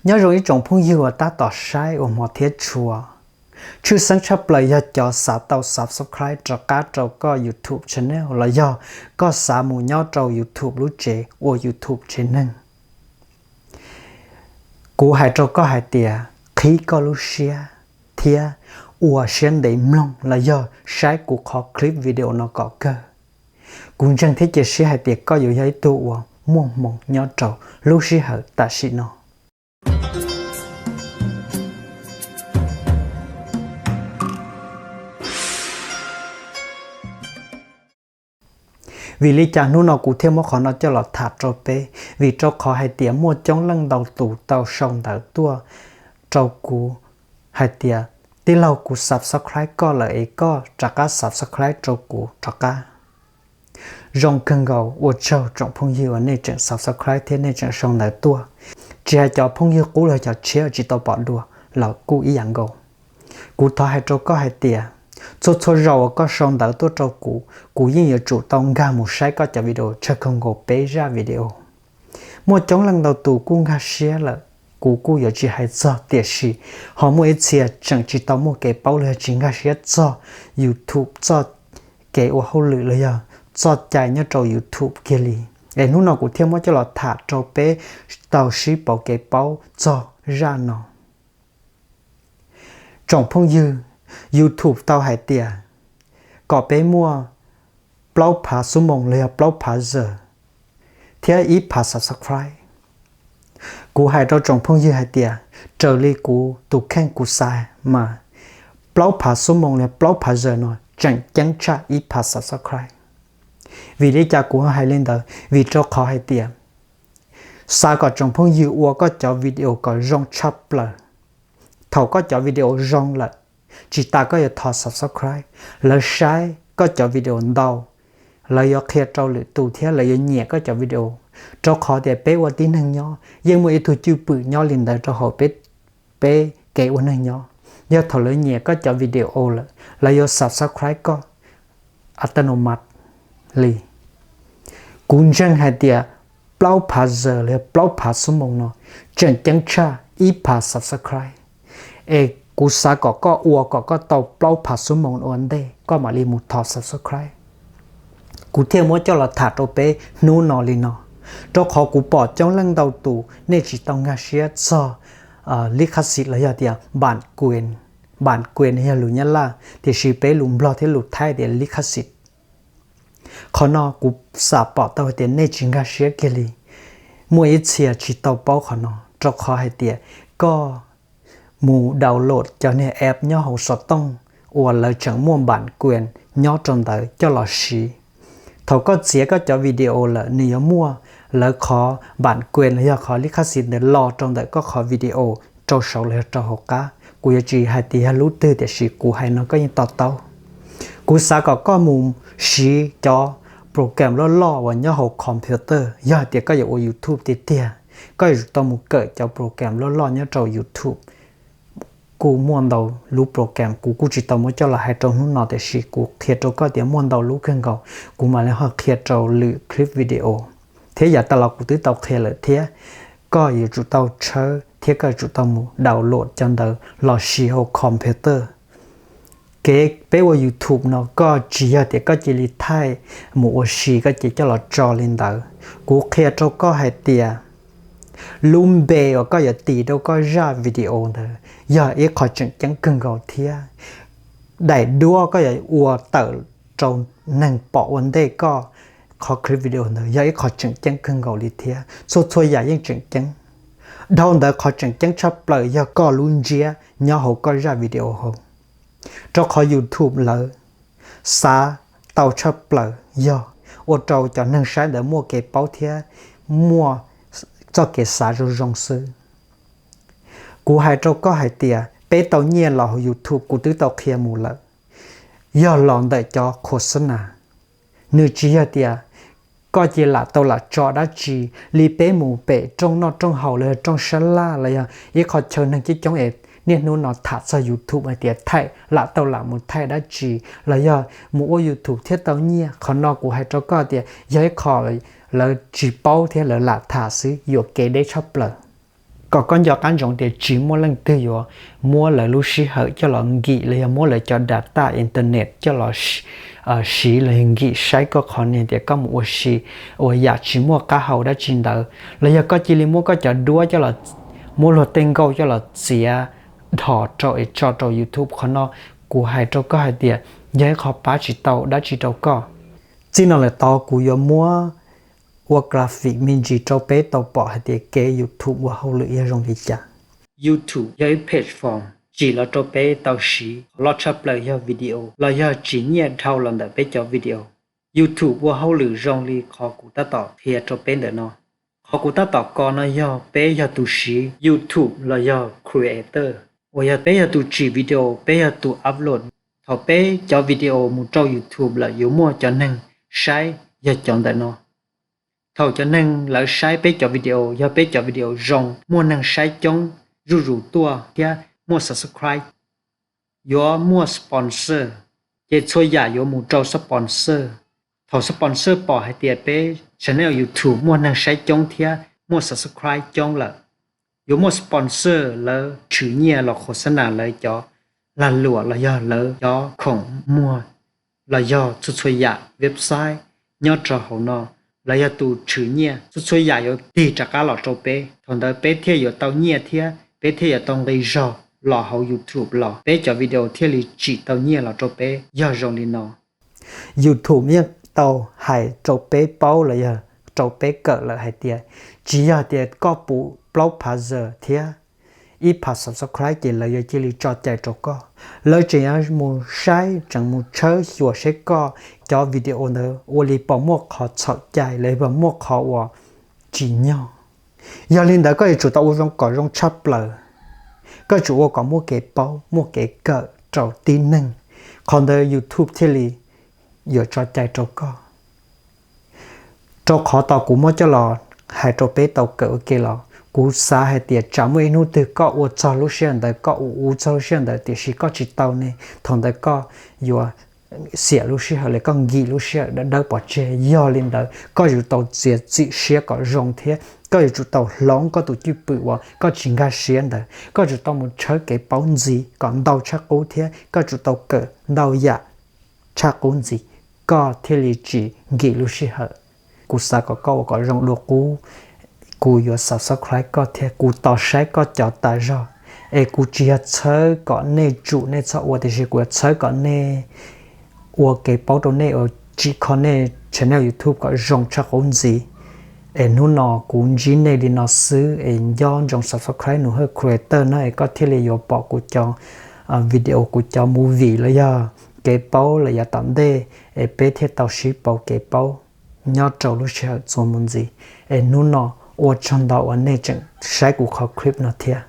Nyob zoo ib tsoom phooj ywg uas tab tom saib ua hmo thiab tshua. Tshwj xeeb tshaj plaws yog cov xav tau subscribe rov qab rau koj YouTube channel los yog koj xav mus nyob rau YouTube lub tsev ua YouTube tsev neeg. Kuv hais rau koj hais tias qhib koj lub siab thiab ua siab ntev mloog los yog saib kuv qhov clip video no kom kawg. Kuv ntseeg thiab cia siab hais tias koj yuav yog ib tug uas muaj hmoo nyob rau lub sij hawm tam sim no. Vim li cas hnub no kuv thiaj muab qhov no coj los tham rau peb? Vim rau qhov hais tias muaj coob leej ntau tus tau sau ntawv tuaj rau kuv hais tias, tij laug, kuv subscribe koj lawm es koj rov qab subscribe rau kuv rov qab. Zoo kawg nkaus, ua tsaug tsoom phooj ywg uas nej tseem subscribe thiab nej tseem sau ntawv tuaj. Tsis hais cov phooj ywg qub los cov tshiab tsis tau pom dua los kuj ib yam nkaus. Kuv thov hais rau koj hais tias, txhua txhua zaus uas koj sau ntawv tuaj rau kuv, kuv yeej yuav tsum tau nkag mus saib koj cov video tshaj kawg nkaus peb zaj video. Muaj coob leej ntau tus kuj nkag siab lawm, kuv kuj yuav tsis hais txog, tiam sis ho muaj ib txhia tseem tsis tau muaj kev paub los yog tsis nkag siab txog YouTube, txoj kev ua hauj lwm los yog txoj cai nyob rau YouTube kiag li. Es hnub no kuv thiaj muab coj los tham rau peb tau sib pauv kev paub txog zaj no. Tsoom phooj ywg, YouTube tau hais tias kom peb muaj plaub phav xuab moos los yog plaub phav zawm thiab ib phav subscribe. Kuv hais rau tsoom phooj ywg hais tias, raws li kuv tus kheej kuv xav mas plaub phav xuab moos los yog plaub phav zawm no tseem ceeb tshaj ib phav subscribe. Vim li cas kuv hais li ntawd? Vim rau qhov hais tias xav kom tsoom phooj ywg ua koj cov video kom zoo tshaj plaws. Thaum koj cov video zoo lawm, tsis tas koj yuav thov subscribe, lawv saib koj cov video ntau, lawv yuav qhia rau lwm tus thiab lawv yuav nyiam koj cov video. Rau qhov tias peb ua tib neeg nyob yeej muaj ib tug cwj pwm nyob li ntawd rau hauv peb kev ua neeg nyob. Yog thaum lawv nyiam koj cov video lawm, lawv yuav subscribe koj a ta no mas li. Kuv ntseeg hais tias plaub phav zawm los yog plaub phav xuab moos no tseem ceeb tshaj ib phav subscribe. Es kuv xav kom koj ua kom koj tau plaub phav xuab moos ua ntej koj mam li mus thov subscribe. Kuv thiaj muab coj los tham rau peb hnub no li no, rau qhov kuv pom coob leej ntau tus nej tsis tau nkag siab txog lib khab xis los yog tias npam kues. Npam kues yog lus Nyab Laj, tiam sis peb lus Nplog thiab lus Thaib tias lib khab xis. Qhov no kuv xam pom tau hais tias nej tsis nkag siab kiag li. Muaj ib txhia tsis tau paub qhov no, rau qhov hais tias koj mus download cov niag app nyob hauv xov tooj uas lawv tseem muaj npam kues nyob rau ntawd coj los siv. Thaum koj txiav koj cov video lawm, nws yuav muaj lawv qhov npam kues los yog qhov lib khab xis ntawd los rau ntawm koj qhov video rau saud los yog rau hauv qab. Kuv yuav tsis hais tias yog lub twg, tiam sis kuv hais no koj yeej to taub. Kuv xav kom koj mus siv cov program loj loj uas nyob hauv computer. Yog hais tias koj yuav ua YouTube tiag tiag, koj yuav tsum tau mus kawm cov program loj loj nyob rau YouTube. Kuj muaj ntau lub program, kuv kuj tsis tau muab coj los hais rau hnub no, tiam sis kuv qhia rau koj tias muaj ntau lub kawg nkaus, kuv mam li ho qhia rau lwm clip video. Thiab yav tas los kuv twb tau qhia lawm thiab, koj yuav tsum tau tshawb thiab koj yuav tsum tau mus download cov ntawd los siv hauv computer. Kev peb ua YouTube no koj tsis yog tias koj cia li thaij mus ua si koj ces coj los tso li ntawd. Kuv qhia rau koj hais tias lub npe uas koj yuav tis rau koj zaj video ntawd yog ib qho tseem ceeb kawg nkaus thiab. Daim duab koj yuav ua tawm rau neeg pom ua ntej koj qhov clip video ntawd yog ib qho tseem ceeb kawg nkaus li thiab. Txhua txhua yam yeej tseem ceeb. Dhau ntawd qhov tseem ceeb tshaj plaws yog koj lub ntsiab nyob hauv koj zaj video hauv. Rau qhov YouTube lawv xav tau tshaj plaws yog ua rau cov neeg saib ntawd muaj kev paub thiab muaj txoj kev xav zoo zoo xwb. Kuv hais rau koj hais tias peb tau nyiaj los hauv YouTube kuv twb tau qhia mus lawm, yog los ntawm cov khos xab nas. Nws tsis yog tias koj cia lam tau lam tso dab tsi li peb mus pem rooj noj rooj haus los yog rooj sab laj los yog ib qho chaw neeg coob coob es niaj hnub no tham txog YouTube hais tias thaij lam tau lam mus thaij dab tsi los yog mus ua YouTube thiaj tau nyiaj. Qhov no kuv hais rau koj tias yog ib qho lawv tsis paub thiab lawv lam tham xwb yuam kev deb tshaj plaws. Kom koj nco qab ntsoov tias tsis muaj leej twg yuav muab lawv lub sij hawm coj los nkim los yog muab lawv cov data internet coj los siv los yog nkim saib koj qhov niag tias koj mus ua si ua yam tsis muaj qab hau dab tsi ntawd, los yog koj cia li muab koj cov duab coj los, muab luag tej nkauj coj los txiav dhos rau es tso rau YouTube. Qhov no kuv hais rau koj hais tias yog ib qho pab tsis tau dab tsi rau koj. Txij no lawm tod kuv yuav muab ua graphic me ntsis rau peb tau pom hais tias kev YouTube ua hauj lwm yog zoo li cas. YouTube yog ib platform tsim los rau peb tau siv, qhov loj tshaj plaws yog video los yog tsim nyiaj dhau los ntawm peb cov video. YouTube ua hauj lwm zoo li qhov kuv tab tom qhia rau peb ntawm no. Qhov kuv tab tom kos no yog peb yog tus siv YouTube los yog creator, uas yog peb yog tus tsim video, peb yog tus upload. Thaum peb cov video mus rau YouTube lawm yuav muaj cov neeg saib yog cov ntawm no. Thaum cov neeg lawv saib peb cov video, yog peb cov video zoo, muaj neeg saib coob zuj zus tuaj thiab muaj subscribe, yuav muaj sponsor, ces txhua yam yuav mus rau sponsor. Thaum sponsor pom hais tias peb channel YouTube muaj neeg saib coob thiab muaj subscribe coob lawm, yuav muaj sponsor lawv tshwm nyiaj los khos xab nas lawv cov lag luam los yog lawv cov khoom muag los yog txhua txhua yam website nyob rau hauv no, lawv yog tus tshwm nyiaj, txhua txhua yam yuav tig rov qab los rau peb. Thaum ntawd peb thiaj yuav tau nyiaj thiab peb thiaj yuav tau nqi zog los hauv YouTube los peb cov video thiaj li tsim tau nyiaj los rau peb. Yog zoo li no. YouTube yeej tau hais rau peb paub los yog rau peb kawm lawm hais tias tsis yog tias koj puv plaub phav zas thiab ib phav subscribe ces lawv yuav cia li tso cai rau koj. Lawv tseem yuav mus saib, tseem mus tshawb xyuas seb koj cov video ntawd ua li puas muaj qhov txhaum cai los puas muaj qhov uas tsis nyog. Yog li ntawd koj yuav tsum tau ua zoo kom zoo tshaj plaws. Koj tsum ua kom muaj kev paub, muaj kev kawm rau tib neeg, qhov ntawd YouTube thiaj li yuav tso cai rau koj. Rau qhov tau kuv muab coj los hais rau peb tau kawm ua ke los kuv xav hais tias tsam muaj ib hnub twg koj ua txog lub sij hawm ntawd, koj ua ua txog lub sij hawm ntawd tiam sis koj tsis tau ne, thaum ntawd koj yuav xiam lub sij hawm los koj nkim lub sij hawm dawb dawb pov tseg. Yog li ntawd koj yuav tsum tau txiav txim siab kom zoo thiab koj yuav tsum tau hloov koj tus cwj pwm uas koj tsis nkag siab ntawd. Koj yuav tsum tau mus tshawb kev paub ntxiv kom ntau tshaj qub thiab koj yuav tsum tau kawm ntau yam tshaj qub ntxiv, koj thiaj li tsis nkim lub sij hawm. Kuv xav kom koj ua kom zoo dua qub, kuv yuav subscribe koj thiab kuv tos saib koj cov tas zog. Es kuv tsis yog txhawb kom nej tsum nej txhob ua, tiam sis kuv yuav txhawb kom nej ua kev paub rau nej uas tsim kho nej channel YouTube kom zoo tshaj qub ntxiv. Es hnub no kuv ntsib nej li no xwb, es nco ntsoov subscribe Nus Hawj Creator no es koj thiaj li yuav pom kuv cov video, kuv cov movie los yog kev paub los yav tom ntej, es peb thiaj tau sib pauv kev paub nyob rau lub sij hawm txuas mus ntxiv. Es hnub no ua tsaug ntau uas nej tseem saib kuv qhov clip no thiab.